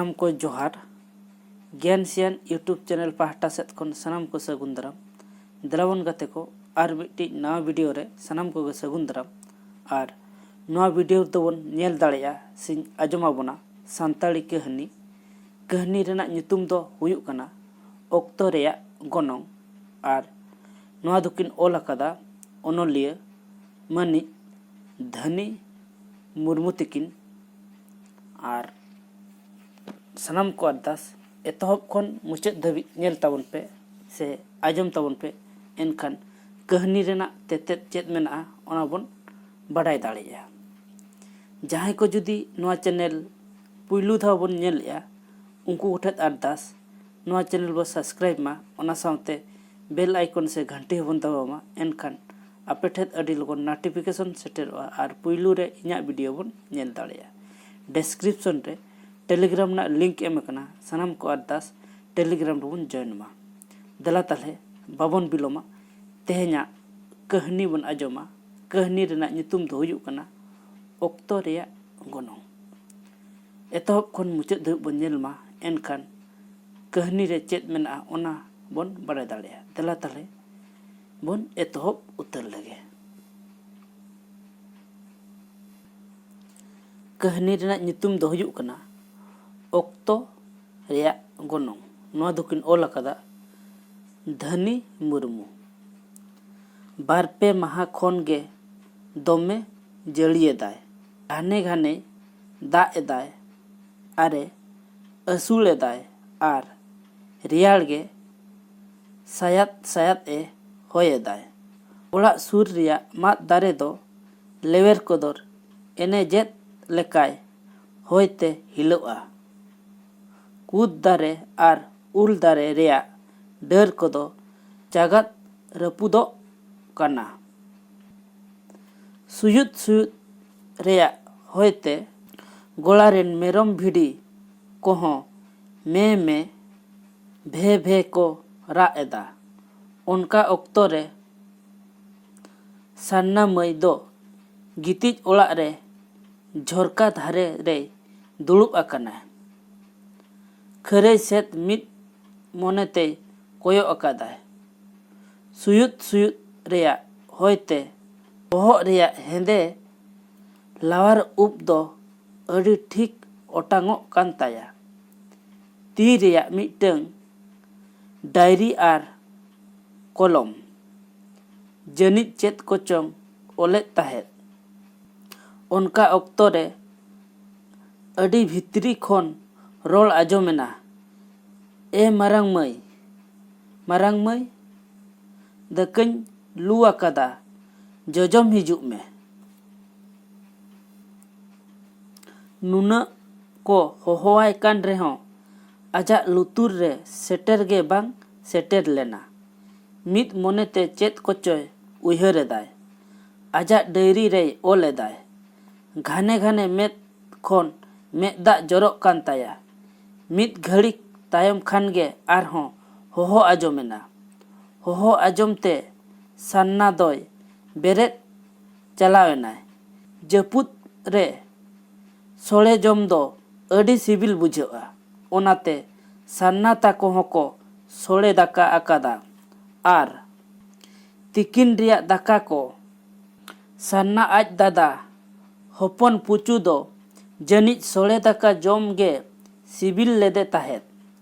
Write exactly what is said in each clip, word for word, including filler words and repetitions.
ᱥᱟᱱᱟᱢ ᱠᱚ ᱡᱚᱦᱟᱨ᱾ ᱜᱮᱭᱟᱱ ᱥᱮᱭᱟᱱ YouTube ᱪᱮᱱᱮᱞ ᱯᱟᱦᱴᱟ ᱥᱮᱫ ᱠᱷᱚᱱ ᱥᱟᱱᱟᱢ ᱠᱚ ᱥᱟᱹᱜᱩᱱ ᱫᱟᱨᱟᱢ᱾ ᱫᱮᱞᱟᱵᱚᱱ ᱜᱟᱛᱮ ᱠᱚ, ᱟᱨ ᱢᱤᱫᱴᱤᱡ ᱱᱟᱣᱟ ᱵᱷᱤᱰᱤᱭᱳ ᱨᱮ ᱥᱟᱱᱟᱢ ᱠᱚᱜᱮ ᱥᱟᱹᱜᱩᱱ ᱫᱟᱨᱟᱢ᱾ ᱟᱨ ᱱᱚᱣᱟ ᱵᱷᱤᱰᱤᱭᱳ ᱨᱮᱫᱚ ᱵᱚᱱ ᱧᱮᱞ ᱫᱟᱲᱮᱭᱟᱜᱼᱟ ᱥᱮᱧ ᱟᱸᱡᱚᱢ ᱟᱵᱚᱱᱟ ᱥᱟᱱᱛᱟᱲᱤ ᱠᱟᱹᱦᱱᱤ᱾ ᱠᱟᱹᱦᱱᱤ ᱨᱮᱱᱟᱜ ᱧᱩᱛᱩᱢ ᱫᱚ ᱦᱩᱭᱩᱜ ᱠᱟᱱᱟ ᱚᱠᱛᱚ ᱨᱮᱭᱟᱜ ᱜᱚᱱᱚᱝ᱾ ᱟᱨ ᱱᱚᱣᱟ ᱫᱚᱠᱤᱱ ᱚᱞ ᱟᱠᱟᱫᱟ ᱚᱱᱚᱞᱤᱭᱟᱹ ᱢᱟᱹᱱᱤᱡ ᱫᱷᱟᱹᱱᱤ ᱢᱩᱨᱢᱩ ᱛᱤᱠᱤᱱ᱾ ᱟᱨ ᱥᱟᱱᱟᱢ ᱠᱚ ᱟᱨᱫᱟᱥ, ᱮᱛᱚᱦᱚᱵ ᱠᱷᱚᱱ ᱢᱩᱪᱟᱹᱫ ᱫᱷᱟᱹᱵᱤᱡ ᱧᱮᱞ ᱛᱟᱵᱚᱱ ᱯᱮ ᱥᱮ ᱟᱸᱡᱚᱢ ᱛᱟᱵᱚᱱ ᱯᱮ, ᱮᱱᱠᱷᱟᱱ ᱠᱟᱹᱦᱱᱤ ᱨᱮᱱᱟᱜ ᱛᱮᱛᱮᱫ ᱪᱮᱫ ᱢᱮᱱᱟᱜᱼᱟ, ᱚᱱᱟ ᱵᱚᱱ ᱵᱟᱰᱟᱭ ᱫᱟᱲᱮᱭᱟᱜᱼᱟ᱾ ᱡᱟᱦᱟᱸᱭ ᱠᱚ ᱡᱩᱫᱤ ᱱᱚᱣᱟ ᱪᱮᱱᱮᱞ ᱯᱩᱭᱞᱩ ᱫᱷᱟᱣ ᱵᱚᱱ ᱧᱮᱞᱮᱜᱼᱟ, ᱩᱱᱠᱩ ᱠᱚᱴᱷᱮᱱ ᱟᱨᱫᱟᱥ, ᱱᱚᱣᱟ ᱪᱮᱱᱮᱞ ᱵᱚ ᱥᱟᱵᱥᱠᱨᱟᱭᱤᱵ ᱢᱟ, ᱚᱱᱟ ᱥᱟᱶᱛᱮ ᱵᱮᱞ ᱟᱭᱠᱚᱱ ᱥᱮ ᱜᱷᱟᱱᱴᱤ ᱦᱚᱸᱵᱚᱱ ᱫᱟᱵᱟᱣ ᱢᱟ, ᱮᱱᱠᱷᱟᱱ ᱟᱯᱮ ᱴᱷᱮᱱ ᱟᱹᱰᱤ ᱞᱚᱜᱚᱱ ᱱᱳᱴᱤᱯᱷᱤᱠᱮᱥᱚᱱ ᱥᱮᱴᱮᱨᱚᱜᱼᱟ ᱟᱨ ᱯᱩᱭᱞᱩ ᱨᱮ ᱤᱧᱟᱹᱜ ᱵᱷᱤᱰᱤᱭᱳ ᱵᱚᱱ ᱧᱮᱞ ᱫᱟᱲᱮᱭᱟᱜᱼᱟ᱾ ᱰᱮᱥᱠᱨᱤᱯᱥᱚᱱ ᱨᱮ ᱴᱮᱞᱤᱜᱨᱟᱢ ᱨᱮᱱᱟᱜ ᱞᱤᱝᱠ ᱮᱢ ᱟᱠᱟᱱᱟ, ᱥᱟᱱᱟᱢ ᱠᱚ ᱟᱨᱫᱟᱥ ᱴᱮᱞᱤᱜᱨᱟᱢ ᱨᱮᱵᱚᱱ ᱡᱚᱭᱮᱱ ᱢᱟ᱾ ᱫᱮᱞᱟ ᱛᱟᱦᱞᱮ ᱵᱟᱵᱚᱱ ᱵᱤᱞᱚᱢᱟ, ᱛᱮᱦᱮᱧᱟᱜ ᱠᱟᱹᱦᱱᱤ ᱵᱚᱱ ᱟᱸᱡᱚᱢᱟ᱾ ᱠᱟᱹᱦᱱᱤ ᱨᱮᱱᱟᱜ ᱧᱩᱛᱩᱢ ᱫᱚ ᱦᱩᱭᱩᱜ ᱠᱟᱱᱟ ᱚᱠᱛᱚ ᱨᱮᱭᱟᱜ ᱜᱚᱱᱚᱝ᱾ ᱮᱛᱚᱦᱚᱵ ᱠᱷᱚᱱ ᱢᱩᱪᱟᱹᱫ ᱫᱷᱟᱹᱵᱤᱡ ᱵᱚᱱ ᱧᱮᱞ ᱢᱟ, ᱮᱱᱠᱷᱟᱱ ᱠᱟᱹᱦᱱᱤ ᱨᱮ ᱪᱮᱫ ᱢᱮᱱᱟᱜᱼᱟ, ᱚᱱᱟ ᱵᱚᱱ ᱵᱟᱲᱟᱭ ᱫᱟᱲᱮᱭᱟᱜᱼᱟ᱾ ᱫᱮᱞᱟ ᱛᱟᱦᱞᱮ ᱵᱚᱱ ᱮᱛᱚᱦᱚᱵ ᱩᱛᱟᱹᱨ ᱞᱮᱜᱮ᱾ ᱠᱟᱹᱦᱱᱤ ᱨᱮᱱᱟᱜ ᱧᱩᱛᱩᱢ ᱫᱚ ᱦᱩᱭᱩᱜ ᱠᱟᱱᱟ ᱚᱠᱛᱚ ᱨᱮᱭᱟᱜ ᱜᱚᱱᱚᱝ᱾ ᱱᱚᱣᱟ ᱫᱚᱠᱤᱱ ᱚᱞ ᱟᱠᱟᱫᱟ ᱫᱷᱟᱹᱱᱤ ᱢᱩᱨᱢᱩ᱾ ᱵᱟᱨ ᱯᱮ ᱢᱟᱦᱟ ᱠᱷᱚᱱ ᱜᱮ ᱫᱚᱢᱮ ᱡᱟᱹᱲᱤᱭᱮᱫᱟᱭ᱾ ᱜᱷᱟᱱᱮ ᱜᱷᱟᱱᱮ ᱫᱟᱜ ᱮᱫᱟᱭ, ᱟᱨᱮ ᱟᱹᱥᱩᱲ ᱮᱫᱟᱭ, ᱟᱨ ᱨᱮᱭᱟᱲ ᱜᱮ ᱥᱟᱭᱟᱫ ᱥᱟᱭᱟᱫ ᱮ ᱦᱚᱭ ᱮᱫᱟᱭ᱾ ᱚᱲᱟᱜ ᱥᱩᱨ ᱨᱮᱭᱟᱜ ᱢᱟᱫ ᱫᱟᱨᱮ ᱫᱚ ᱞᱮᱣᱮᱨ ᱠᱚᱫᱚᱨ ᱮᱱᱮᱡᱮᱫ ᱞᱮᱠᱟᱭ ᱦᱚᱭ ᱛᱮ ᱦᱤᱞᱟᱹᱜᱼᱟ᱾ ᱠᱩᱫ ᱫᱟᱨᱮ ᱟᱨ ᱩᱞ ᱫᱟᱨᱮ ᱨᱮᱭᱟᱜ ᱰᱟᱹᱨ ᱠᱚᱫᱚ ᱪᱟᱜᱟᱫ ᱨᱟᱹᱯᱩᱫᱚᱜ ᱠᱟᱱᱟ᱾ ᱥᱩᱭᱩᱫ ᱥᱩᱭᱩᱫ ᱨᱮᱭᱟᱜ ᱦᱚᱭᱛᱮ ᱜᱚᱲᱟ ᱨᱮᱱ ᱢᱮᱨᱚᱢ ᱵᱷᱤᱰᱤ ᱠᱚᱦᱚᱸ ᱢᱮ ᱢᱮ ᱵᱷᱮ ᱵᱷᱮ ᱠᱚ ᱨᱟᱜ ᱮᱫᱟ᱾ ᱚᱱᱠᱟ ᱚᱠᱛᱚ ᱨᱮ ᱥᱟᱨᱱᱟ ᱢᱟᱹᱭ ᱫᱚ ᱜᱤᱛᱤᱡ ᱚᱲᱟᱜ ᱨᱮ ᱡᱷᱚᱨᱠᱟ ᱫᱷᱟᱨᱮ ᱨᱮᱭ ᱫᱩᱲᱩᱵ ᱟᱠᱟᱱᱟ᱾ ᱠᱷᱟᱹᱨᱟᱹᱭ ᱥᱮᱫ ᱢᱤᱫ ᱢᱚᱱᱮ ᱛᱮᱭ ᱠᱚᱭᱚᱜ ᱟᱠᱟᱫᱟᱭ᱾ ᱥᱩᱭᱩᱫ ᱥᱩᱭᱩᱫ ᱨᱮᱭᱟᱜ ᱦᱚᱭ ᱛᱮ ᱵᱚᱦᱚᱜ ᱨᱮᱭᱟᱜ ᱦᱮᱸᱫᱮ ᱞᱟᱣᱟᱨ ᱩᱵ ᱫᱚ ᱟᱹᱰᱤ ᱴᱷᱤᱠ ᱚᱴᱟᱝᱚᱜ ᱠᱟᱱ ᱛᱟᱭᱟ᱾ ᱛᱤ ᱨᱮᱭᱟᱜ ᱢᱤᱫᱴᱟᱹᱝ ᱰᱟᱭᱨᱤ ᱟᱨ ᱠᱚᱞᱚᱢ, ᱡᱟᱹᱱᱤᱡ ᱪᱮᱫ ᱠᱚᱪᱚᱝ ᱚᱞᱮᱫ ᱛᱟᱦᱮᱸᱫ᱾ ᱚᱱᱠᱟ ᱚᱠᱛᱚ ᱨᱮ ᱟᱹᱰᱤ ᱵᱷᱤᱛᱨᱤ ᱠᱷᱚᱱ ᱨᱚᱲ ᱟᱸᱡᱚᱢᱮᱱᱟ, "ᱮ ᱢᱟᱨᱟᱝ ᱢᱟᱹᱭ, ᱢᱟᱨᱟᱝ ᱢᱟᱹᱭ, ᱫᱟᱠᱟᱧ ᱞᱩ ᱟᱠᱟᱫᱟ, ᱡᱚᱡᱚᱢ ᱦᱤᱡᱩᱜ ᱢᱮ᱾" ᱱᱩᱱᱟᱹᱜ ᱠᱚ ᱦᱚᱦᱚᱣᱟᱭ ᱠᱟᱱ ᱨᱮᱦᱚᱸ ᱟᱡᱟᱜ ᱞᱩᱛᱩᱨ ᱨᱮ ᱥᱮᱴᱮᱨ ᱜᱮ ᱵᱟᱝ ᱥᱮᱴᱮᱨ ᱞᱮᱱᱟ᱾ ᱢᱤᱫ ᱢᱚᱱᱮᱛᱮ ᱪᱮᱫ ᱠᱚᱪᱚᱭ ᱩᱭᱦᱟᱹᱨ ᱮᱫᱟᱭ᱾ ᱟᱡᱟᱜ ᱰᱟᱹᱭᱨᱤ ᱨᱮᱭ ᱚᱞ ᱮᱫᱟᱭ᱾ ᱜᱷᱟᱱᱮ ᱜᱷᱟᱱᱮ ᱢᱮᱫ ᱠᱷᱚᱱ ᱢᱮᱫ ᱫᱟᱜ ᱡᱚᱨᱚᱜ ᱠᱟᱱ ᱛᱟᱭᱟ᱾ ᱢᱤᱫ ᱜᱷᱟᱹᱲᱤᱠ ᱛᱟᱭᱚᱢ ᱠᱷᱟᱱ ᱜᱮ ᱟᱨᱦᱚᱸ ᱦᱚᱦᱚ ᱟᱸᱡᱚᱢᱮᱱᱟ᱾ ᱦᱚᱦᱚ ᱟᱸᱡᱚᱢ ᱛᱮ ᱥᱟᱱᱱᱟ ᱫᱚᱭ ᱵᱮᱨᱮᱫ ᱪᱟᱞᱟᱣ ᱮᱱᱟᱭ᱾ ᱡᱟᱹᱯᱩᱫ ᱨᱮ ᱥᱚᱲᱮ ᱡᱚᱢ ᱫᱚ ᱟᱹᱰᱤ ᱥᱤᱵᱤᱞ ᱵᱩᱡᱷᱟᱹᱜᱼᱟ᱾ ᱚᱱᱟᱛᱮ ᱥᱟᱱᱱᱟ ᱛᱟᱠᱚ ᱦᱚᱸᱠᱚ ᱥᱚᱲᱮ ᱫᱟᱠᱟ ᱟᱠᱟᱫᱟ᱾ ᱟᱨ ᱛᱤᱠᱤᱱ ᱨᱮᱭᱟᱜ ᱫᱟᱠᱟ ᱠᱚ ᱥᱟᱱᱱᱟ ᱟᱡ ᱫᱟᱫᱟ ᱦᱚᱯᱚᱱ ᱯᱩᱪᱩ ᱫᱚ ᱡᱟᱹᱱᱤᱡ ᱥᱚᱲᱮ ᱫᱟᱠᱟ ᱡᱚᱢ ᱜᱮ ᱥᱤᱵᱤᱞ ᱞᱮᱫᱮ ᱛᱟᱦᱮᱸᱫ᱾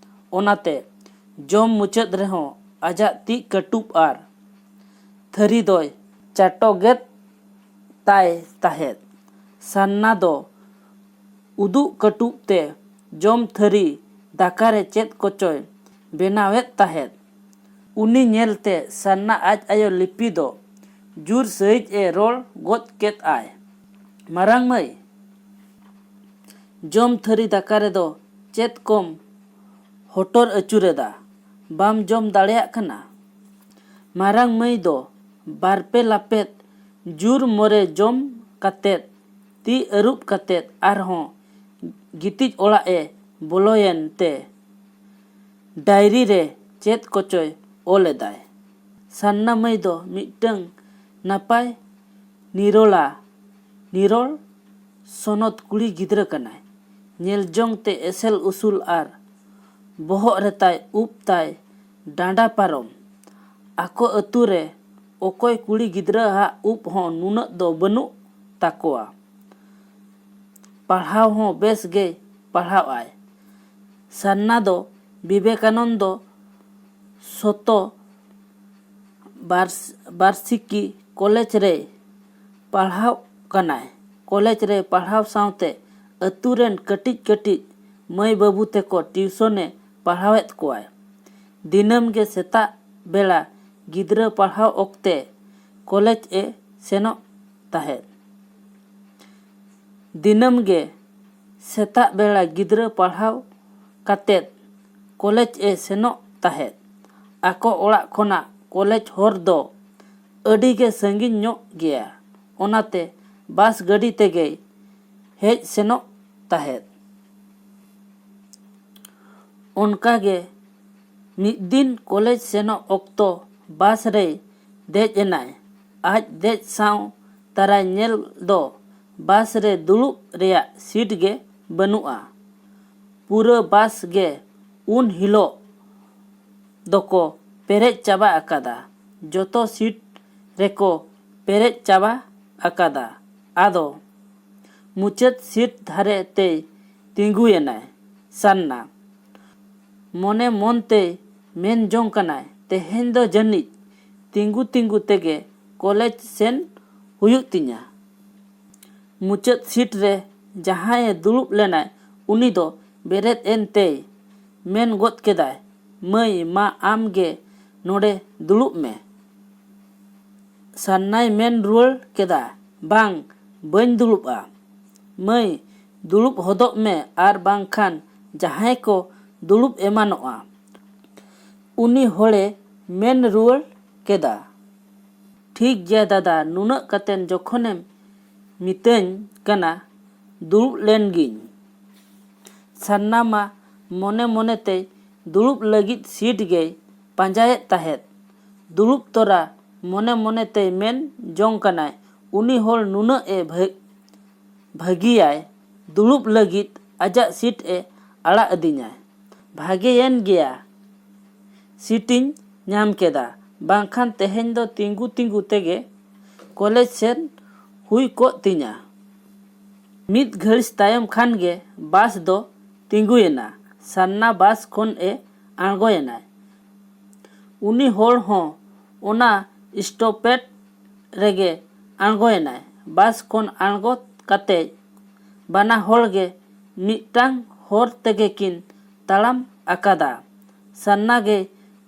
ᱚᱱᱟᱛᱮ ᱡᱚᱢ ᱢᱩᱪᱟᱹᱫ ᱨᱮᱦᱚᱸ ᱟᱡᱟᱜ ᱛᱤ ᱠᱟᱹᱴᱩᱵ ᱟᱨ ᱛᱷᱟᱹᱨᱤ ᱫᱚᱭ ᱪᱟᱴᱚᱜᱮᱫ ᱛᱟᱭ ᱛᱟᱦᱮᱸᱫ᱾ ᱥᱟᱱᱱᱟ ᱫᱚ ᱩᱫᱩᱜ ᱠᱟᱹᱴᱩᱵ ᱛᱮ ᱡᱚᱢ ᱛᱷᱟᱹᱨᱤ ᱫᱟᱠᱟ ᱨᱮ ᱪᱮᱫ ᱠᱚᱪᱚᱭ ᱵᱮᱱᱟᱣᱮᱫ ᱛᱟᱦᱮᱸᱫ᱾ ᱩᱱᱤ ᱧᱮᱞᱛᱮ ᱥᱟᱱᱱᱟ ᱟᱡ ᱟᱭᱳ ᱞᱤᱯᱤ ᱫᱚ ᱡᱳᱨ ᱥᱟᱺᱦᱤᱡ ᱮ ᱨᱚᱲ ᱜᱚᱫ ᱠᱮᱫ ᱟᱭ, "ᱢᱟᱨᱟᱝ ᱢᱟᱹᱭ, ᱡᱚᱢ ᱛᱷᱟᱹᱨᱤ ᱫᱟᱠᱟ ᱨᱮᱫᱚ ᱪᱮᱫ ᱠᱚᱢ ᱦᱚᱴᱚᱨ ᱟᱹᱪᱩᱨᱮᱫᱟ? ᱵᱟᱢ ᱡᱚᱢ ᱫᱟᱲᱮᱭᱟᱜ ᱠᱟᱱᱟ?" ᱢᱟᱨᱟᱝ ᱢᱟᱹᱭ ᱫᱚ ᱵᱟᱨᱯᱮ ᱞᱟᱯᱮᱫ ᱡᱳᱨ ᱢᱚᱨᱮ ᱡᱚᱢ ᱠᱟᱛᱮᱫ ᱛᱤ ᱟᱹᱨᱩᱵ ᱠᱟᱛᱮᱫ ᱟᱨᱦᱚᱸ ᱜᱤᱛᱤᱡ ᱚᱲᱟᱜ ᱮ ᱵᱚᱞᱚᱭᱮᱱ ᱛᱮ ᱰᱟᱭᱨᱤ ᱨᱮ ᱪᱮᱫ ᱠᱚᱪᱚᱭ ᱚᱞ ᱮᱫᱟᱭ᱾ ᱥᱟᱱᱱᱟ ᱢᱟᱹᱭ ᱫᱚ ᱢᱤᱫᱴᱟᱹᱝ ᱱᱟᱯᱟᱭ ᱱᱤᱨᱚᱲᱟ, ᱱᱤᱨᱚᱲ ᱥᱚᱱᱚᱛ ᱠᱩᱲᱤ ᱜᱤᱫᱽᱨᱟᱹ ᱠᱟᱱᱟᱭ᱾ ᱧᱮᱞ ᱡᱚᱝ ᱛᱮ ᱮᱥᱮᱞ ᱩᱥᱩᱞ ᱟᱨ ᱵᱚᱦᱚᱜ ᱨᱮᱛᱟᱭ ᱩᱵ ᱛᱟᱭ ᱰᱟᱸᱰᱟ ᱯᱟᱨᱚᱢ᱾ ᱟᱠᱚ ᱟᱹᱛᱩ ᱨᱮ ᱚᱠᱚᱭ ᱠᱩᱲᱤ ᱜᱤᱫᱽᱨᱟᱹ ᱦᱟᱜ ᱩᱵ ᱦᱚᱸ ᱱᱩᱱᱟᱹᱜ ᱫᱚ ᱵᱟᱹᱱᱩᱜ ᱛᱟᱠᱚᱣᱟ᱾ ᱯᱟᱲᱦᱟᱣ ᱦᱚᱸ ᱵᱮᱥ ᱜᱮᱭ ᱯᱟᱲᱦᱟᱣ ᱟᱭ᱾ ᱥᱟᱨᱱᱟ ᱫᱚ ᱵᱤᱵᱮᱠᱟᱱᱚᱱᱫᱚ ᱥᱚᱛᱚ ᱵᱟᱨᱥ-, ᱵᱟᱨᱥᱤᱠᱤ ᱠᱚᱞᱮᱡᱽ ᱨᱮᱭ ᱯᱟᱲᱦᱟᱣ ᱠᱟᱱᱟᱭ᱾ ᱠᱚᱞᱮᱡᱽ ᱨᱮ ᱯᱟᱲᱦᱟᱣ ᱥᱟᱶᱛᱮ ᱟᱹᱛᱩ ᱨᱮᱱ ᱠᱟᱹᱴᱤᱡ ᱠᱟᱹᱴᱤᱡ ᱢᱟᱹᱭ ᱵᱟᱹᱵᱩ ᱛᱮᱠᱚ ᱴᱤᱭᱩᱥᱚᱱᱮ ᱯᱟᱲᱦᱟᱣᱮᱫ ᱠᱚᱣᱟᱭ᱾ ᱫᱤᱱᱟᱹᱢ ᱜᱮ ᱥᱮᱛᱟᱜ ᱵᱮᱲᱟ ᱜᱤᱫᱽᱨᱟᱹ ᱯᱟᱲᱦᱟᱣ ᱚᱠᱛᱮ ᱠᱚᱞᱮᱡᱽ ᱮ ᱥᱮᱱᱚᱜ ᱛᱟᱦᱮᱸᱫ᱾ ᱫᱤᱱᱟᱹᱢ ᱜᱮ ᱥᱮᱛᱟᱜ ᱵᱮᱲᱟ ᱜᱤᱫᱽᱨᱟᱹ ᱯᱟᱲᱦᱟᱣ ᱠᱟᱛᱮᱫ ᱠᱚᱞᱮᱡᱽ ᱮ ᱥᱮᱱᱚᱜ ᱛᱟᱦᱮᱸᱫ᱾ ᱟᱠᱚ ᱚᱲᱟᱜ ᱠᱷᱚᱱᱟᱜ ᱠᱚᱞᱮᱡᱽ ᱦᱚᱨ ᱫᱚ ᱟᱹᱰᱤ ᱜᱮ ᱥᱟᱺᱜᱤᱧ ᱧᱚᱜ ᱜᱮᱭᱟ, ᱚᱱᱟᱛᱮ ᱵᱟᱥ ᱜᱟᱹᱰᱤ ᱛᱮᱜᱮᱭ ᱦᱮᱡ ᱥᱮᱱᱚᱜ ᱛᱟᱦᱮᱸᱫ᱾ ᱚᱱᱠᱟ ᱜᱮ ᱢᱤᱫ ᱫᱤᱱ ᱠᱚᱞᱮᱡᱽ ᱥᱮᱱᱚᱜ ᱚᱠᱛᱚ ᱵᱟᱥ ᱨᱮᱭ ᱫᱮᱡ ᱮᱱᱟᱭ᱾ ᱟᱡ ᱫᱮᱡ ᱥᱟᱶ ᱛᱟᱨᱟᱭ ᱧᱮᱞ ᱫᱚ ᱵᱟᱥ ᱨᱮ ᱫᱩᱲᱩᱵ ᱨᱮᱭᱟᱜ ᱥᱤᱴ ᱜᱮ ᱵᱟᱹᱱᱩᱜᱼᱟ᱾ ᱯᱩᱨᱟᱹ ᱵᱟᱥ ᱜᱮ ᱩᱱ ᱦᱤᱞᱳᱜ ᱫᱚᱠᱚ ᱯᱮᱨᱮᱡ ᱪᱟᱵᱟ ᱟᱠᱟᱫᱟ᱾ ᱡᱚᱛᱚ ᱥᱤᱴ ᱨᱮᱠᱚ ᱯᱮᱨᱮᱡ ᱪᱟᱵᱟ ᱟᱠᱟᱫᱟ᱾ ᱟᱫᱚ ᱢᱩᱪᱟᱹᱫ ᱥᱤᱴ ᱫᱷᱟᱨᱮ ᱛᱮᱭ ᱛᱤᱸᱜᱩᱭᱮᱱᱟᱭ ᱥᱟᱨᱱᱟ᱾ ᱢᱚᱱᱮ ᱢᱚᱱ ᱛᱮᱭ ᱢᱮᱱ ᱡᱚᱝ ᱠᱟᱱᱟᱭ, "ᱛᱮᱦᱮᱧ ᱫᱚ ᱡᱟᱹᱱᱤᱡ ᱛᱤᱸᱜᱩ ᱛᱤᱸᱜᱩ ᱛᱮᱜᱮ ᱠᱚᱞᱮᱡᱽ ᱥᱮᱱ ᱦᱩᱭᱩᱜ ᱛᱤᱧᱟ᱾" ᱢᱩᱪᱟᱹᱫ ᱥᱤᱴ ᱨᱮ ᱡᱟᱦᱟᱸᱭᱮ ᱫᱩᱲᱩᱵ ᱞᱮᱱᱟᱭ, ᱩᱱᱤ ᱫᱚ ᱵᱮᱨᱮᱫ ᱮᱱ ᱛᱮᱭ ᱢᱮᱱ ᱜᱚᱫ ᱠᱮᱫᱟᱭ, "ᱢᱟᱹᱭ, ᱢᱟ ᱟᱢ ᱜᱮ ᱱᱚᱰᱮ ᱫᱩᱲᱩᱵ ᱢᱮ᱾" ᱥᱟᱨᱱᱟᱭ ᱢᱮᱱ ᱨᱩᱣᱟᱹᱲ ᱠᱮᱫᱟ, "ᱵᱟᱝ, ᱵᱟᱹᱧ ᱫᱩᱲᱩᱵᱼᱟ᱾ ᱢᱟᱹᱭ, ᱫᱩᱲᱩᱵ ᱦᱚᱫᱚᱜ ᱢᱮ, ᱟᱨ ᱵᱟᱝᱠᱷᱟᱱ ᱡᱟᱦᱟᱸᱭ ᱠᱚ ᱫᱩᱲᱩᱵ ᱮᱢᱟᱱᱚᱜᱼᱟ᱾" ᱩᱱᱤ ᱦᱚᱲᱮ ᱢᱮᱱ ᱨᱩᱣᱟᱹᱲ ᱠᱮᱫᱟ, "ᱴᱷᱤᱠ ᱜᱮᱭᱟ ᱫᱟᱫᱟ, ᱱᱩᱱᱟᱹᱜ ᱠᱟᱛᱮᱱ ᱡᱚᱠᱷᱚᱱᱮᱢ ᱢᱤᱛᱟᱹᱧ ᱠᱟᱱᱟ, ᱫᱩᱲᱩᱵ ᱞᱮᱱ ᱜᱤᱧ᱾" ᱥᱟᱨᱱᱟ ᱢᱟ ᱢᱚᱱᱮ ᱢᱚᱱᱮ ᱛᱮᱭ ᱫᱩᱲᱩᱵ ᱞᱟᱹᱜᱤᱫ ᱥᱤᱴ ᱜᱮᱭ ᱯᱟᱸᱡᱟᱭᱮᱫ ᱛᱟᱦᱮᱸᱫ᱾ ᱫᱩᱲᱩᱵ ᱛᱚᱨᱟ ᱢᱚᱱᱮ ᱢᱚᱱᱮ ᱛᱮᱭ ᱢᱮᱱ ᱡᱚᱝ ᱠᱟᱱᱟᱭ, "ᱩᱱᱤ ᱦᱚᱲ ᱱᱩᱱᱟᱹᱜ ᱮ ᱵᱷᱟᱹ-, ᱵᱷᱟᱹᱜᱤᱭᱟᱭ, ᱫᱩᱲᱩᱵ ᱞᱟᱹᱜᱤᱫ ᱟᱡᱟᱜ ᱥᱤᱴ ᱮ ᱟᱲᱟᱜ ᱟᱹᱫᱤᱧᱟᱭ᱾ ᱵᱷᱟᱜᱮᱭᱮᱱ ᱜᱮᱭᱟ, ᱥᱤᱴᱤᱧ ᱧᱟᱢ ᱠᱮᱫᱟ, ᱵᱟᱝᱠᱷᱟᱱ ᱛᱮᱦᱮᱧ ᱫᱚ ᱛᱤᱸᱜᱩ ᱛᱤᱸᱜᱩ ᱛᱮᱜᱮ ᱠᱚᱞᱮᱡᱽ ᱥᱮᱱ ᱦᱩᱭ ᱠᱚᱜ ᱛᱤᱧᱟ᱾ ᱢᱤᱫ ᱜᱷᱟᱹᱲᱤᱡ ᱛᱟᱭᱚᱢ ᱠᱷᱟᱱ ᱜᱮ ᱵᱟᱥ ᱫᱚ ᱛᱤᱸᱜᱩᱭᱮᱱᱟ᱾ ᱥᱟᱨᱱᱟ ᱵᱟᱥ ᱠᱷᱚᱱ ᱮ ᱟᱬᱜᱚᱭᱮᱱᱟᱭ᱾ ᱩᱱᱤ ᱦᱚᱲ ᱦᱚᱸ ᱚᱱᱟ ᱥᱴᱚᱯᱮᱡᱽ ᱨᱮᱜᱮ ᱟᱬᱜᱚᱭᱮᱱᱟᱭ᱾ ᱵᱟᱥ ᱠᱷᱚᱱ ᱟᱬᱜᱚ ᱠᱟᱛᱮ ᱵᱟᱱᱟ ᱦᱚᱲ ᱜᱮ ᱢᱤᱫᱴᱟᱝ ᱦᱚᱨ ᱛᱮᱜᱮ ᱠᱤᱱ ᱛᱟᱲᱟᱢ ᱟᱠᱟᱫᱟ᱾ ᱥᱟᱨᱱᱟ ᱜᱮ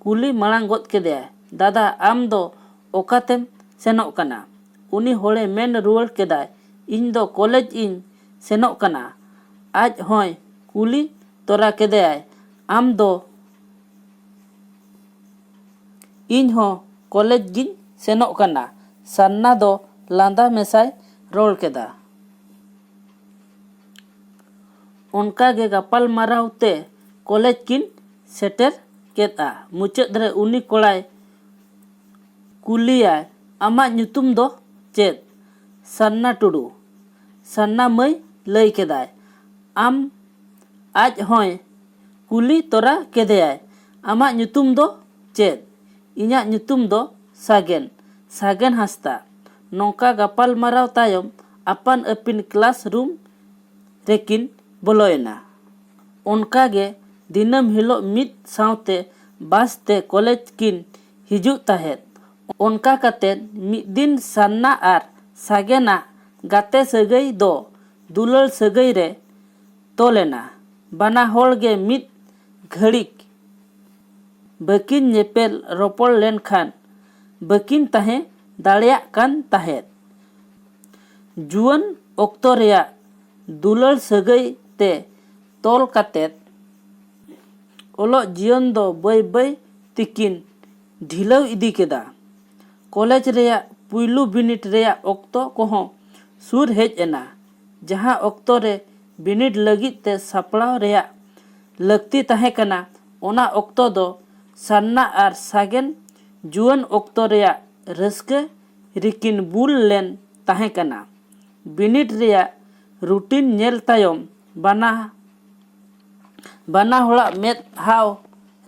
ᱠᱩᱞᱤ ᱢᱟᱲᱟᱝ ᱜᱚᱫ ᱠᱮᱫᱮᱭᱟᱭ, "ᱫᱟᱫᱟ, ᱟᱢ ᱫᱚ ᱚᱠᱟᱛᱮᱢ ᱥᱮᱱᱚᱜ ᱠᱟᱱᱟ?" ᱩᱱᱤ ᱦᱚᱲᱮ ᱢᱮᱱ ᱨᱩᱣᱟᱹᱲ ᱠᱮᱫᱟᱭ, "ᱤᱧ ᱫᱚ ᱠᱚᱞᱮᱡᱽ ᱤᱧ ᱥᱮᱱᱚᱜ ᱠᱟᱱᱟ᱾" ᱟᱡ ᱦᱚᱸᱭ ᱠᱩᱞᱤ ᱛᱚᱨᱟ ᱠᱮᱫᱮᱭᱟᱭ, "ᱟᱢ ᱫᱚ?" "ᱤᱧ ᱦᱚᱸ ᱠᱚᱞᱮᱡᱽ ᱜᱤᱧ ᱥᱮᱱᱚᱜ ᱠᱟᱱᱟ," ᱥᱟᱨᱱᱟ ᱫᱚ ᱞᱟᱸᱫᱟ ᱢᱮᱥᱟᱭ ᱨᱚᱲ ᱠᱮᱫᱟ᱾ ᱚᱱᱠᱟ ᱜᱮ ᱜᱟᱯᱟᱞ ᱢᱟᱨᱟᱣ ᱛᱮ ᱠᱚᱞᱮᱡᱽ ᱠᱤᱱ ᱥᱮᱴᱮᱨ ᱠᱮᱫᱼᱟ᱾ ᱢᱩᱪᱟᱹᱫ ᱨᱮ ᱩᱱᱤ ᱠᱚᱲᱟᱭ ᱠᱩᱞᱤᱭᱟᱭ, "ᱟᱢᱟᱜ ᱧᱩᱛᱩᱢ ᱫᱚ ᱪᱮᱫ?" "ᱥᱟᱨᱱᱟ ᱴᱩᱰᱩ᱾" ᱥᱟᱨᱱᱟ ᱢᱟᱹᱭ ᱞᱟᱹᱭ ᱠᱮᱫᱟᱭ᱾ ᱟᱢ, ᱟᱡ ᱦᱚᱸᱭ ᱠᱩᱞᱤ ᱛᱚᱨᱟ ᱠᱮᱫᱮᱭᱟᱭ, "ᱟᱢᱟᱜ ᱧᱩᱛᱩᱢ ᱫᱚ ᱪᱮᱫ?" "ᱤᱧᱟᱜ ᱧᱩᱛᱩᱢ ᱫᱚ ᱥᱟᱜᱮᱱ, ᱥᱟᱜᱮᱱ ᱦᱟᱸᱥᱫᱟ᱾" ᱱᱚᱝᱠᱟ ᱜᱟᱯᱟᱞ ᱢᱟᱨᱟᱣ ᱛᱟᱭᱚᱢ ᱟᱯᱟᱱ ᱟᱹᱯᱤᱱ ᱠᱞᱟᱥ ᱨᱩᱢ ᱨᱮᱠᱤᱱ ᱵᱚᱞᱚᱭᱮᱱᱟ᱾ ᱚᱱᱠᱟ ᱜᱮ ᱫᱤᱱᱟᱹᱢ ᱦᱤᱞᱳᱜ ᱢᱤᱫ ᱥᱟᱶᱛᱮ ᱵᱟᱥ ᱛᱮ ᱠᱚᱞᱮᱡᱽ ᱠᱤᱱ ᱦᱤᱡᱩᱜ ᱛᱟᱦᱮᱸᱫ᱾ ᱚᱱᱠᱟ ᱠᱟᱛᱮ ᱢᱤᱫ ᱫᱤᱱ ᱥᱟᱨᱱᱟ ᱟᱨ ᱥᱟᱜᱮᱱᱟᱜ ᱜᱟᱛᱮ ᱥᱟᱹᱜᱟᱹᱭ ᱫᱚ ᱫᱩᱞᱟᱹᱲ ᱥᱟᱹᱜᱟᱹᱭ ᱨᱮ ᱛᱚᱞ ᱮᱱᱟ᱾ ᱵᱟᱱᱟ ᱦᱚᱲ ᱜᱮ ᱢᱤᱫ ᱜᱷᱟᱹᱲᱤᱠ ᱵᱟᱹᱠᱤᱱ ᱧᱮᱯᱮᱞ ᱨᱚᱯᱚᱲ ᱞᱮᱱᱠᱷᱟᱱ ᱵᱟᱹᱠᱤᱱ ᱛᱟᱦᱮᱸ ᱫᱟᱲᱮᱭᱟᱜ ᱠᱟᱱ ᱛᱟᱦᱮᱸᱫ᱾ ᱡᱩᱣᱟᱹᱱ ᱚᱠᱛᱚ ᱨᱮᱭᱟᱜ ᱫᱩᱞᱟᱹᱲ ᱥᱟᱹᱜᱟᱹᱭ ᱛᱮ ᱛᱚᱞ ᱠᱟᱛᱮᱫ ᱚᱞᱚᱜ ᱡᱤᱭᱚᱱ ᱫᱚ ᱵᱟᱹᱭ ᱵᱟᱹᱭ ᱛᱮᱠᱤᱱ ᱰᱷᱤᱞᱟᱹᱣ ᱤᱫᱤ ᱠᱮᱫᱟ᱾ ᱠᱚᱞᱮᱡᱽ ᱨᱮᱭᱟᱜ ᱯᱩᱭᱞᱩ ᱵᱤᱱᱤᱰ ᱨᱮᱭᱟᱜ ᱚᱠᱛᱚ ᱠᱚᱦᱚᱸ ᱥᱩᱨ ᱦᱮᱡ ᱮᱱᱟ᱾ ᱡᱟᱦᱟᱸ ᱚᱠᱛᱚ ᱨᱮ ᱵᱤᱱᱤᱰ ᱞᱟᱹᱜᱤᱫ ᱛᱮ ᱥᱟᱯᱲᱟᱣ ᱨᱮᱭᱟᱜ ᱞᱟᱹᱠᱛᱤ ᱛᱟᱦᱮᱸ ᱠᱟᱱᱟ, ᱚᱱᱟ ᱚᱠᱛᱚ ᱫᱚ ᱥᱟᱨᱱᱟ ᱟᱨ ᱥᱟᱜᱮᱱ ᱡᱩᱣᱟᱹᱱ ᱚᱠᱛᱚ ᱨᱮᱭᱟᱜ ᱨᱟᱹᱥᱠᱟᱹ ᱨᱮᱠᱤᱱ ᱵᱩᱞ ᱞᱮᱱ ᱛᱟᱦᱮᱸ ᱠᱟᱱᱟ᱾ ᱵᱤᱱᱤᱰ ᱨᱮᱭᱟᱜ ᱨᱩᱴᱤᱱ ᱧᱮᱞ ᱛᱟᱭᱚᱢ ᱵᱟᱱᱟ ᱵᱟᱱᱟ ᱦᱚᱲᱟᱜ ᱢᱮᱫ ᱦᱟᱣ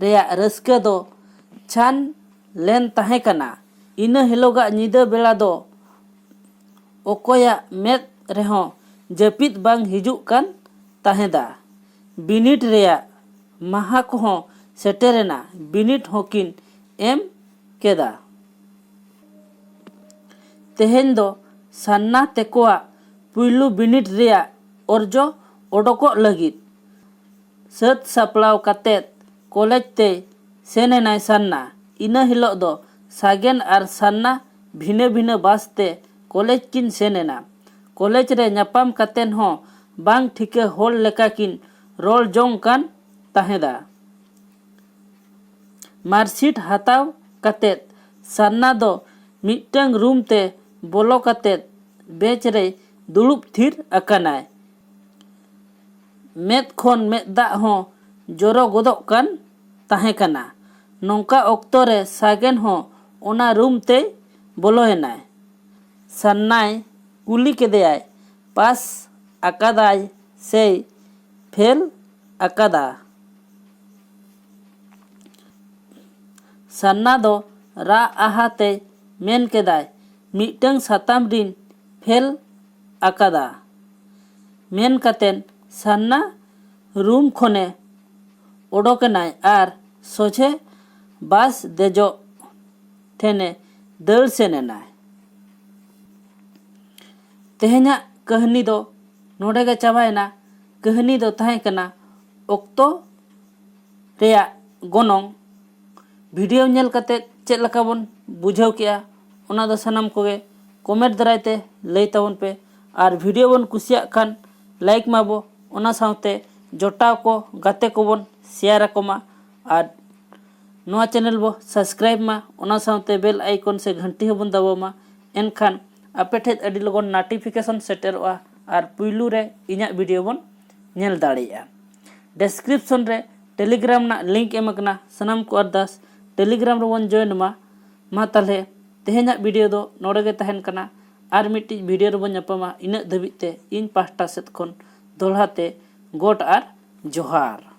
ᱨᱮᱭᱟᱜ ᱨᱟᱹᱥᱠᱟᱹ ᱫᱚ ᱪᱷᱟᱱ ᱞᱮᱱ ᱛᱟᱦᱮᱸ ᱠᱟᱱᱟ᱾ ᱤᱱᱟᱹ ᱦᱤᱞᱳᱜᱟᱜ ᱧᱤᱫᱟᱹ ᱵᱮᱲᱟ ᱫᱚ ᱚᱠᱚᱭᱟᱜ ᱢᱮᱫ ᱨᱮᱦᱚᱸ ᱡᱟᱹᱯᱤᱫ ᱵᱟᱝ ᱦᱤᱡᱩᱜ ᱠᱟᱱ ᱛᱟᱦᱮᱸᱫᱟ᱾ ᱵᱤᱱᱤᱰ ᱨᱮᱭᱟᱜ ᱢᱟᱦᱟ ᱠᱚᱦᱚᱸ ᱥᱮᱴᱮᱨᱮᱱᱟ᱾ ᱵᱤᱱᱤᱰ ᱦᱚᱸᱠᱤᱱ ᱮᱢ ᱠᱮᱫᱟ᱾ ᱛᱮᱦᱮᱧ ᱫᱚ ᱥᱟᱱᱱᱟ ᱛᱮᱠᱚᱣᱟᱜ ᱯᱩᱭᱞᱩ ᱵᱤᱱᱤᱰ ᱨᱮᱭᱟᱜ ᱚᱨᱡᱚ ᱚᱰᱚᱠᱚᱜ ᱞᱟᱹᱜᱤᱫ ᱥᱟᱹᱛ ᱥᱟᱯᱲᱟᱣ ᱠᱟᱛᱮᱫ ᱠᱚᱞᱮᱡᱽ ᱛᱮᱭ ᱥᱮᱱ ᱮᱱᱟᱭ ᱥᱟᱱᱱᱟ᱾ ᱤᱱᱟᱹ ᱦᱤᱞᱳᱜ ᱫᱚ ᱥᱟᱜᱮᱱ ᱟᱨ ᱥᱟᱱᱱᱟ ᱵᱷᱤᱱᱟᱹ ᱵᱷᱤᱱᱟᱹ ᱵᱟᱥ ᱛᱮ ᱠᱚᱞᱮᱡᱽ ᱠᱤᱱ ᱥᱮᱱ ᱮᱱᱟ᱾ ᱠᱚᱞᱮᱡᱽ ᱨᱮ ᱧᱟᱯᱟᱢ ᱠᱟᱛᱮᱫ ᱦᱚᱸ ᱵᱟᱝ ᱴᱷᱤᱠᱟᱹ ᱦᱚᱲ ᱞᱮᱠᱟ ᱠᱤᱱ ᱨᱚᱲ ᱡᱚᱝ ᱠᱟᱱ ᱛᱟᱦᱮᱸᱫᱟ᱾ ᱢᱟᱨᱠᱥᱤᱴ ᱦᱟᱛᱟᱣ ᱠᱟᱛᱮᱫ ᱥᱟᱱᱱᱟ ᱫᱚ ᱢᱤᱫᱴᱟᱝ ᱨᱩᱢ ᱛᱮ ᱵᱚᱞᱚ ᱠᱟᱛᱮᱫ ᱵᱮᱧᱪ ᱨᱮᱭ ᱫᱩᱲᱩᱵ ᱛᱷᱤᱨ ᱟᱠᱟᱱᱟᱭ᱾ ᱢᱮᱫ ᱠᱷᱚᱱ ᱢᱮᱫ ᱫᱟᱜ ᱦᱚᱸ ᱡᱚᱨᱚ ᱜᱚᱫᱚᱜ ᱠᱟᱱ ᱛᱟᱦᱮᱸ ᱠᱟᱱᱟ᱾ ᱱᱚᱝᱠᱟ ᱚᱠᱛᱚ ᱨᱮ ᱥᱟᱜᱮᱱ ᱦᱚᱸ ᱚᱱᱟ ᱨᱩᱢ ᱛᱮᱭ ᱵᱚᱞᱚᱭᱮᱱᱟᱭ᱾ ᱥᱟᱱᱱᱟᱭ ᱠᱩᱞᱤ ᱠᱮᱫᱮᱭᱟᱭ, "ᱯᱟᱥ ᱟᱠᱟᱫᱟᱭ ᱥᱮᱭ ᱯᱷᱮᱞ ᱟᱠᱟᱫᱟ?" ᱥᱟᱱᱱᱟ ᱫᱚ ᱨᱟᱜ ᱟᱦᱟ ᱛᱮᱭ ᱢᱮᱱ ᱠᱮᱫᱟᱭ, "ᱢᱤᱫᱴᱟᱝ ᱥᱟᱛᱟᱢ ᱨᱤᱧ ᱯᱷᱮᱞ ᱟᱠᱟᱫᱟ᱾" ᱢᱮᱱ ᱠᱟᱛᱮᱱ ᱥᱟᱱᱱᱟ ᱨᱩᱢ ᱠᱷᱚᱱᱮ ᱚᱰᱚᱠᱮᱱᱟᱭ ᱟᱨ ᱥᱚᱡᱷᱮ ᱵᱟᱥ ᱫᱮᱡᱚᱜ ᱴᱷᱮᱱᱮ ᱫᱟᱹᱲ ᱥᱮᱱ ᱮᱱᱟᱭ᱾ ᱛᱮᱦᱮᱧᱟᱜ ᱠᱟᱹᱦᱱᱤ ᱫᱚ ᱱᱚᱰᱮ ᱜᱮ ᱪᱟᱵᱟᱭᱮᱱᱟ᱾ ᱠᱟᱹᱦᱱᱤ ᱫᱚ ᱛᱟᱦᱮᱸ ᱠᱟᱱᱟ ᱚᱠᱛᱚ ᱨᱮᱭᱟᱜ ᱜᱚᱱᱚᱝ᱾ ᱵᱷᱤᱰᱤᱭᱳ ᱧᱮᱞ ᱠᱟᱛᱮ ᱪᱮᱫ ᱞᱮᱠᱟ ᱵᱚᱱ ᱵᱩᱡᱷᱟᱹᱣ ᱠᱮᱜᱼᱟ, ᱚᱱᱟ ᱫᱚ ᱥᱟᱱᱟᱢ ᱠᱚᱜᱮ ᱠᱚᱢᱮᱱᱴ ᱫᱟᱨᱟᱭ ᱛᱮ ᱞᱟᱹᱭ ᱛᱟᱵᱚᱱ ᱯᱮ᱾ ᱟᱨ ᱵᱷᱤᱰᱤᱭᱳ ᱵᱚᱱ ᱠᱩᱥᱤᱭᱟᱜ ᱠᱷᱟᱱ ᱞᱟᱭᱤᱠ ᱢᱟᱵᱚ, ᱚᱱᱟ ᱥᱟᱶᱛᱮ ᱡᱚᱴᱟᱣ ᱠᱚ, ᱜᱟᱛᱮ ᱠᱚᱵᱚᱱ ᱥᱮᱭᱟᱨ ᱟᱠᱚ ᱢᱟ᱾ ᱟᱨ ᱱᱚᱣᱟ ᱪᱮᱱᱮᱞ ᱵᱚ ᱥᱟᱵᱥᱠᱨᱟᱭᱤᱵ ᱢᱟ, ᱚᱱᱟ ᱥᱟᱶᱛᱮ ᱵᱮᱞ ᱟᱭᱠᱚᱱ ᱥᱮ ᱜᱷᱟᱱᱴᱤ ᱦᱚᱸᱵᱚᱱ ᱫᱟᱵᱟᱣ ᱢᱟ᱾ ᱮᱱᱠᱷᱟᱱ ᱟᱯᱮ ᱴᱷᱮᱱ ᱟᱹᱰᱤ ᱞᱚᱜᱚᱱ ᱱᱳᱴᱤᱯᱷᱤᱠᱮᱥᱚᱱ ᱥᱮᱴᱮᱨᱚᱜᱼᱟ ᱟᱨ ᱯᱩᱭᱞᱩ ᱨᱮ ᱤᱧᱟᱹᱜ ᱵᱷᱤᱰᱤᱭᱳ ᱵᱚᱱ ᱧᱮᱞ ᱫᱟᱲᱮᱭᱟᱜᱼᱟ᱾ ᱰᱮᱥᱠᱨᱤᱯᱥᱚᱱ ᱨᱮ ᱴᱮᱞᱤᱜᱨᱟᱢ ᱨᱮᱱᱟᱜ ᱞᱤᱝᱠ ᱮᱢ ᱟᱠᱟᱱᱟ, ᱥᱟᱱᱟᱢ ᱠᱚ ᱟᱨᱫᱟᱥ ᱴᱮᱞᱤᱜᱨᱟᱢ ᱨᱮᱵᱚᱱ ᱡᱚᱭᱮᱱ ᱢᱟ᱾ ᱢᱟ ᱛᱟᱦᱞᱮ ᱛᱮᱦᱮᱧᱟᱜ ᱵᱷᱤᱰᱤᱭᱳ ᱫᱚ ᱱᱚᱰᱮ ᱜᱮ ᱛᱟᱦᱮᱱ ᱠᱟᱱᱟ᱾ ᱟᱨ ᱢᱤᱫᱴᱤᱡ ᱵᱷᱤᱰᱤᱭᱳ ᱨᱮᱵᱚᱱ ᱧᱟᱯᱟᱢᱟ᱾ ᱤᱱᱟᱹᱜ ᱫᱷᱟᱹᱵᱤᱡ ᱛᱮ ᱤᱧ ᱯᱟᱦᱴᱟ ᱥᱮᱫ ᱠᱷᱚᱱ ᱫᱚᱦᱲᱟ ᱛᱮ ᱜᱚᱰ ᱟᱨ ᱡᱚᱦᱟᱨ᱾